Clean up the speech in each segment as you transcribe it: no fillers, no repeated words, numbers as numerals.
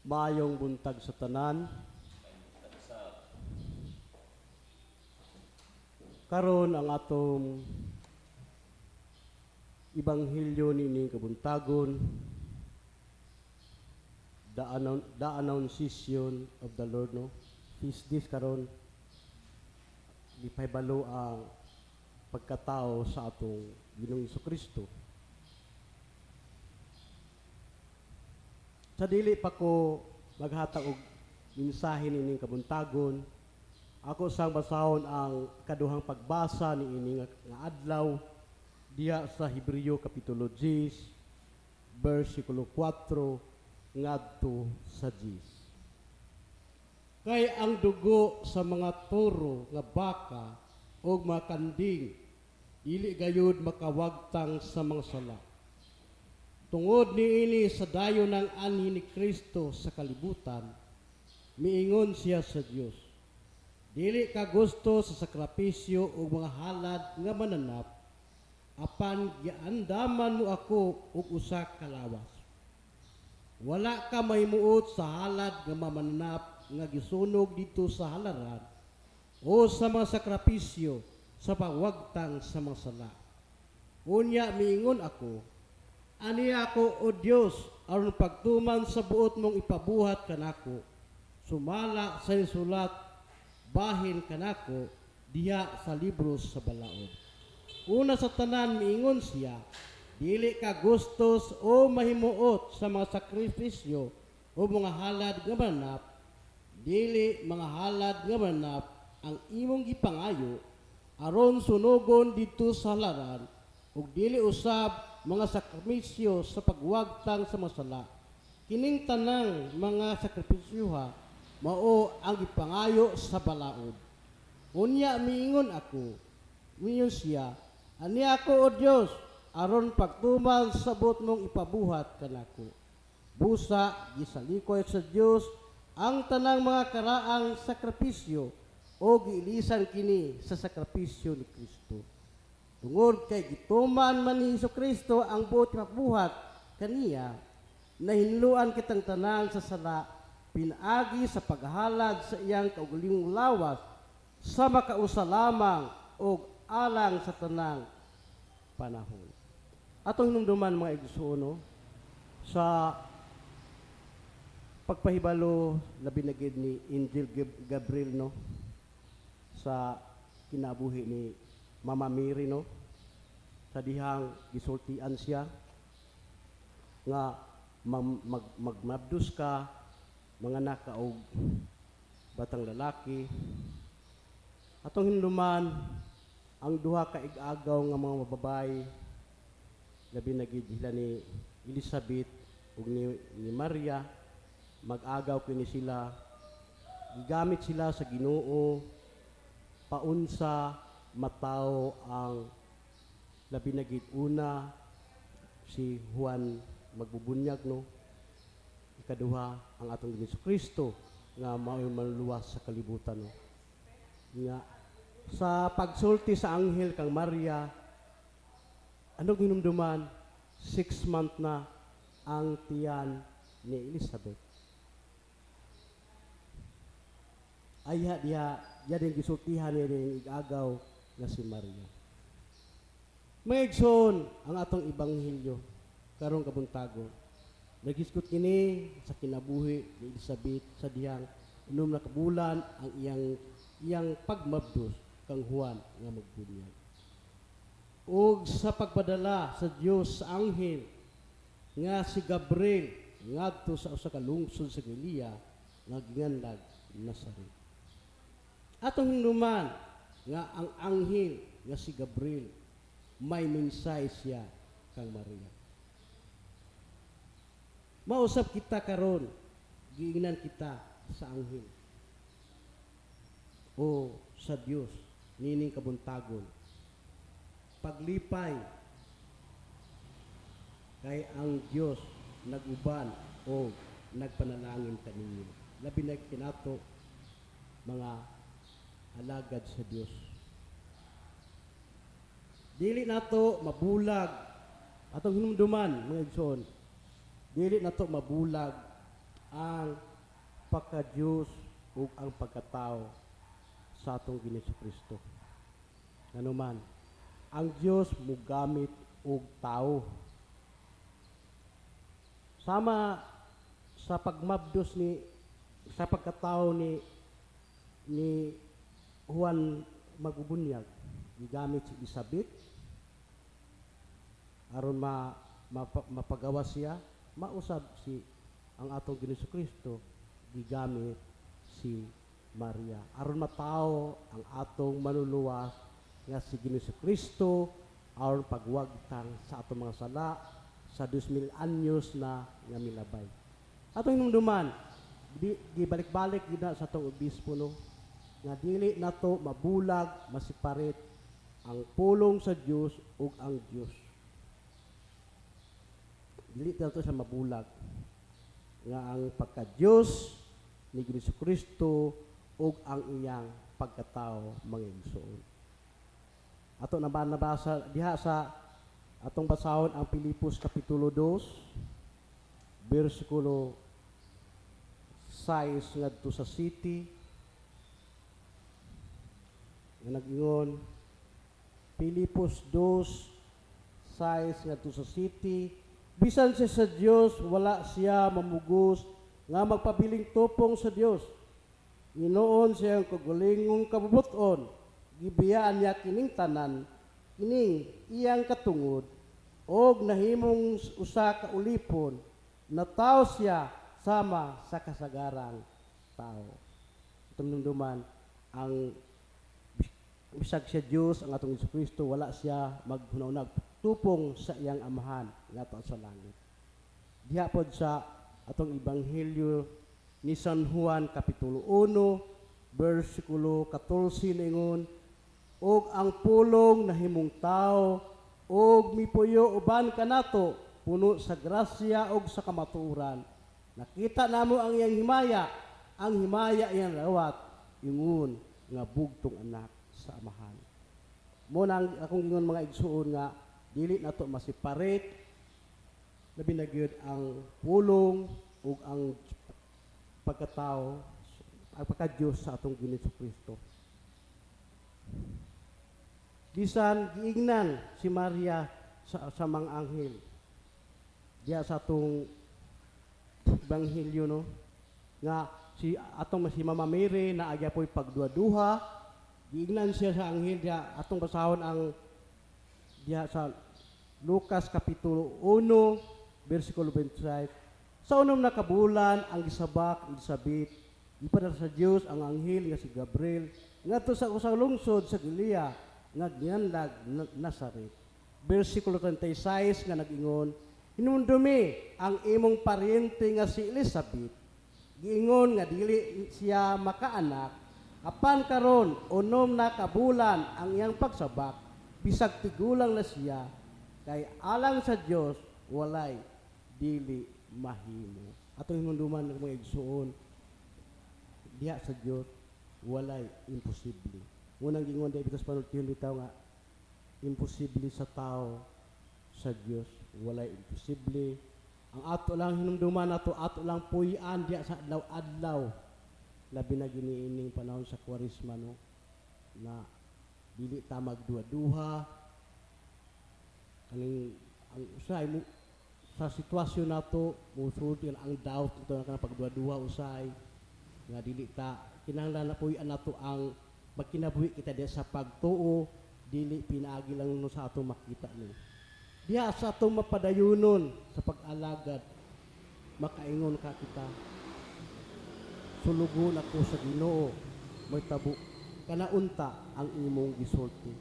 Maayong buntag sa tanan. Karon ang atong Ebanghelyo niining kabuntagon, the Annunciation of the Lord, no? Feast days karon, gipahibalo ang pagkatao sa atong Ginoong Kristo. Sa dili pa ko maghatag og mensahe niining kabuntagon, ako sang basahon ang kaduhang pagbasa niini nga adlaw diha sa Hebreo kapitulo 10 bersikulo 4 ngadto sa 10. Kay ang dugo sa mga toro nga baka o mga kanding dili gayud makawagtang sa mga sala. Tungod niini, sa dayon ng anhi ni Kristo sa kalibutan, miingon siya sa Dios, "Dili ka gusto sa sakripisyo o mga halad nga mananap, apan giandaman mo ako og usa ka lawas. Wala ka mahimuot sa halad nga mamananap nga gisunog didto sa halaran o sa mga sakripisyo sa pagwagtang sa mga sala." Unya miingon ako, "Ania ako, O Dios, aron pagtuman sa buot mong ipabuhat kanako, sumala sa sulat bahin kanako diha sa libro sa balaod." Una sa tanan, miingon siya, "Dili ka gustos o mahimuot sa mga sakripisyo o mga halad nga mananap, dili mga halad nga mananap ang imong gipangayo aron sunugon didto sa halaran, ug dili usab mga sakripisyo sa pagwagtang sa mga sala. Kining tanang mga sakripisyoha mao ang gipangayo sa balaod." Unya miingon ako, miingon siya, "Ania ako, O Dios, aron pagtuman sa buot mong ipabuhat kanako." Busa gisalikoy sa Dios ang tanang mga karaang sakripisyo o giilisan kini sa sakripisyo ni Kristo. Tungod kay gituman man ni Hesus Kristo ang buot ipabuhat kaniya, nahinloan kitang tanan sa sala pinaagi sa paghalad sa iyang kaugalingong lawas sa makausa lamang og alang sa tanang panahon. Atong hinumduman, mga igsuon, no, sa pagpahibalo labi na gid ni Angel Gabriel, no, sa kinabuhi ni Mama Mary, no, sa dihang gisultian siya nga magmabdos ka, manganak ka og batang lalaki. Atong hinumduman ang duha ka ig-agaw nga mga babae, labi na gid sila ni Elizabeth ug ni Maria. Mag-agaw kini sila, gigamit sila sa Ginoo paunsa matawo ang labi na gid una si Juan magbubunyag, no, ikaduha ang atong Ginoong Kristo nga mao'y manluluwas sa kalibutan, no. Nga sa pagsulti sa anghel kang Maria, anong hinumduman, 6 month na ang tiyan ni Elizabeth. Ayha diha diya din gisultihan niya din igagaw nga si Maria. Mga igsoon, ang atong ebanghelyo karong kabuntago, nagisgot kini sa kinabuhi ni Elizabeth sa dihang 6 na kabulan ang iyang iyang pagmabdos kang Juan nga magbunyag. Ug sa pagpadala sa Dios sa anghel nga si Gabriel ngadto sa usa ka lungsod sa Galilea nga ginganlag Nazaret. Atong hinumduman nga ang anghel nga si Gabriel, may mensahe siya kang Maria. Mausap kita karon, giingnan kita sa anghel o sa Dios nining kabuntagon. Paglipay kay ang Dios nag-uban o nagpanalangin kaninyo. Labi na kinato mga alagad sa Dios. Dili nato mabulag, atong hinumduman, mga igsoon. Dili nato mabulag Ang pagka-Diyos ug ang pagkatao sa atong Ginoong Kristo. Nganuman, ang Dios mugamit og tao. Sama sa pagmabdos ni sa pagkatao ni Juan Magbubunyag, gigamit si Elizabeth aron mapagawa siya, mausab si ang atong Ginoong Kristo gigamit si Maria aron matawo ang atong Manluluwas nga si Ginoong Kristo aron pagwagtang sa atong mga sala sa 2000 anyos na nga milabay. Atong hinumduman, di, gibalik-balik gid na sa atong obispo, no, nga dili nato mabulag, ma-separate ang pulong sa Dios ug ang Dios. Dili nato siya mabulag nga ang pagka-Dios ni Jesu Kristo ug ang iyang pagkatao, mga igsoon. Ato na ba nabasa diha sa atong basahon ang Pilipos kapitulo 2 bersikulo 6 ngadto sa 7 nga nag-ingon, Pilipos 2:6 ngadto sa 7, "Bisan siya sa Dios, wala siya mamugos nga magpabiling tupong sa Dios. Hinuon sa iyang kaugalingong kabubut-on, gibiyaan niya kining tanan, kining iyang katungod, og nahimong usa ka ulipon, natawo siya sama sa kasagarang tao." Atong hinumduman, ang bisag siya Dios, ang atong Hesus Kristo, wala siya maghunahunag tupong sa iyang Amahan nga sa langit. Diha pod sa atong Ebanghelyo ni San Juan kapitulo 1 bersikulo 14 ningon, "Ug ang Pulong nahimong tao ug mipuyo uban kanato, puno sa grasya ug sa kamatuoran. Nakita namo ang iyang himaya, ang himaya iyang rawat ingon nga bugtong anak sa Amahan." Mo nang akong ingon, mga igsuon, nga dili nato ma-separate labi na gyud ang pulong ug ang pagkatao, ang pagka-Diyos sa atong Ginoong Kristo. Bisan giingnan si Maria sa mga anghel diya sa atong Ebanghelyo, no, nga si atong si Mama Mary na agya po'y pagduha-duha, giingnan siya sa anghel diya. Atong basahon ang diya sa Lucas kapitulo 1 bersikulo 25, "Sa unom na kabulan ang gisabak Elizabeth, gipadala sa Dios ang anghel nga si Gabriel ngadto sa usang lungsod sa Galilea nga ginganlag Nazaret." Bersikulo 36 nga nag-ingon, "Hinumdumi ang imong paryente nga si Elizabeth, giingon nga dili siya makaanak, apan karon unom na kabulan ang iyang pagsabak bisag tigulang na siya, kay alang sa Dios walay dili mahimo." Atong hinumduman, mga igsuon, diha sa Dios walay imposible. Unang gingon di bitas panultihon bitaw nga imposible sa tao, sa Dios walay imposible. Ang ato lang hinumduman nato, ato lang puy-an diha sa adlaw-adlaw, labi na giniining panahon sa Kwaresma, no, na dili ta magduha-duha kaning ang usay mo sa sitwasyon nato, musulti ang doubt ito na kanang pagduha-duha usay nga dili ta kinahanglan na puy-an nato ang magkinabuhi kita diha sa pagtuo, dili pinaagi lang no sa atong makita ni diha sa atong mapadayunon sa pag-alagad. Makaingon ka kita, "Sulugon ako sa Ginoo, mahitabo kanaunta ang imong gisulti."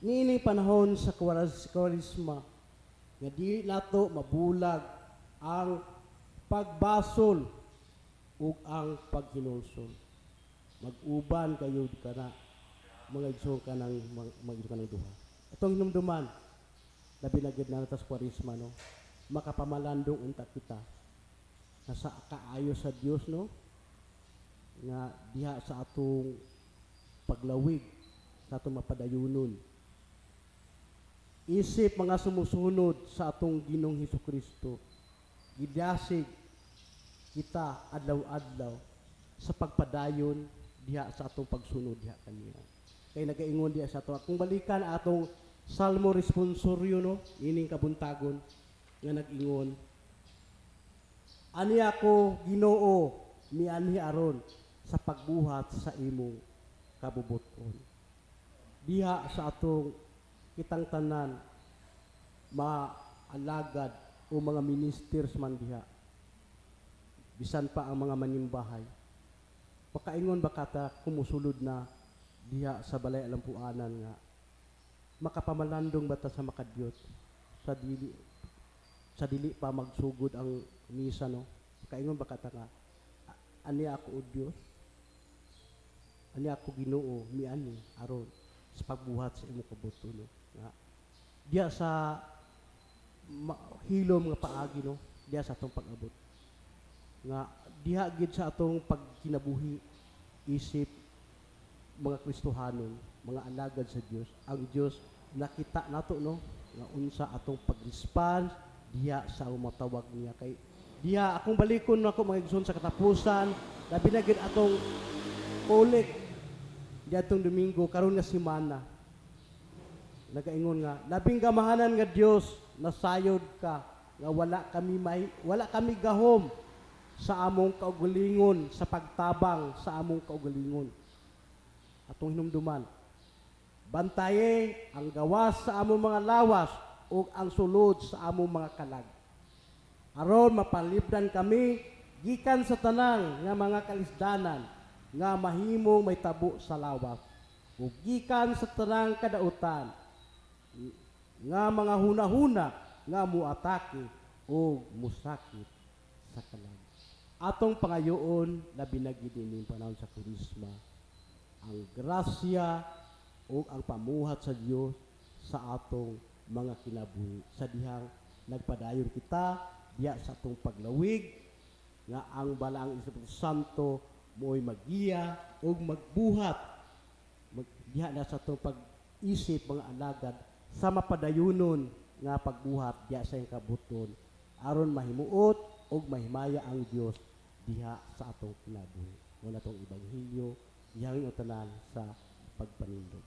Niining panahon sa Kwaresma nga di nato mabulag ang pagbasol ug ang paghinulsol. Mag-uban kayo kana, mga igsoon, kanang mga igsoon, kanang duha. Atong hinumduman, labi na gyud na sa Kwaresma, no, makapamalandong unta kita na sa kaayo sa Dios, no, nga diha sa atong paglawig sa atong mapadayunon isip mga sumusunod sa atong Ginoong Hesus Kristo. Gidasig kita adlaw-adlaw sa pagpadayon diha sa atong pagsunod diha kaniya. Kay nagaingon diha sa ato, kung balikan atong Salmo responsorio, no, ining kabuntagon nga nag-ingon, "Ani ako, Ginoo, mianhi aron sa pagbuhat sa imong kabubuton." Diha sa atong kitang tanan maalagad o mga ministers man diha, bisan pa ang mga manimbahay, makaingon ba kata kumusulod na diha sa balay alampuanan nga makapamalandong bata sa makadiyot sa dili pa magsugod ang misa, no? Makaingon ba kata nga, "Ani ako, o Dios, ani ako, Ginoo, miani aron sa pagbuhat sa imong kabuto," no? Nga diha sa hilom nga paagi, no, diha sa atong pag-abot nga diha gid sa atong pagkinabuhi isip mga Kristohanon, mga alagad sa Dios. Ang Dios nakita nato, no, nga unsa atong pag-response diha sa matawag niya. Kay diha akong balikon nako, mga igsoon, sa katapusan, labi na gid atong collect diha atong Domingo karon nga semana, nagaingon nga, "Labing gamahanan nga Dios, nasayod ka nga wala kami gahom sa among kaugalingon sa pagtabang sa among kaugalingon. Atong hinumduman, bantaye ang gawas sa among mga lawas ug ang sulod sa among mga kalag aron mapalibdan kami gikan sa tanan nga mga kalisdanan nga mahimong may tabo sa lawas ug gikan sa tanang kadautan nga mga hunahuna nga muatake o musakit sa kalag." Atong pangayoon, labi na gid ining panahon sa Kurisma, ang grasya o ang pamuhat sa Dios sa atong mga kinabuhi sa dihang nagpadayon kita diha sa atong paglawig, nga ang Balaang Espiritu Santo mo'y magiya ug magbuhat diha na sa atong pag-isip mga alagad sa mapadayunon nga pagbuhat diha sa iyang kabuton aron mahimuot ug mahimaya ang Dios diha sa atong kinabuhi. Mao na atong ebanghelyo dihang tanan sa pagpanindog.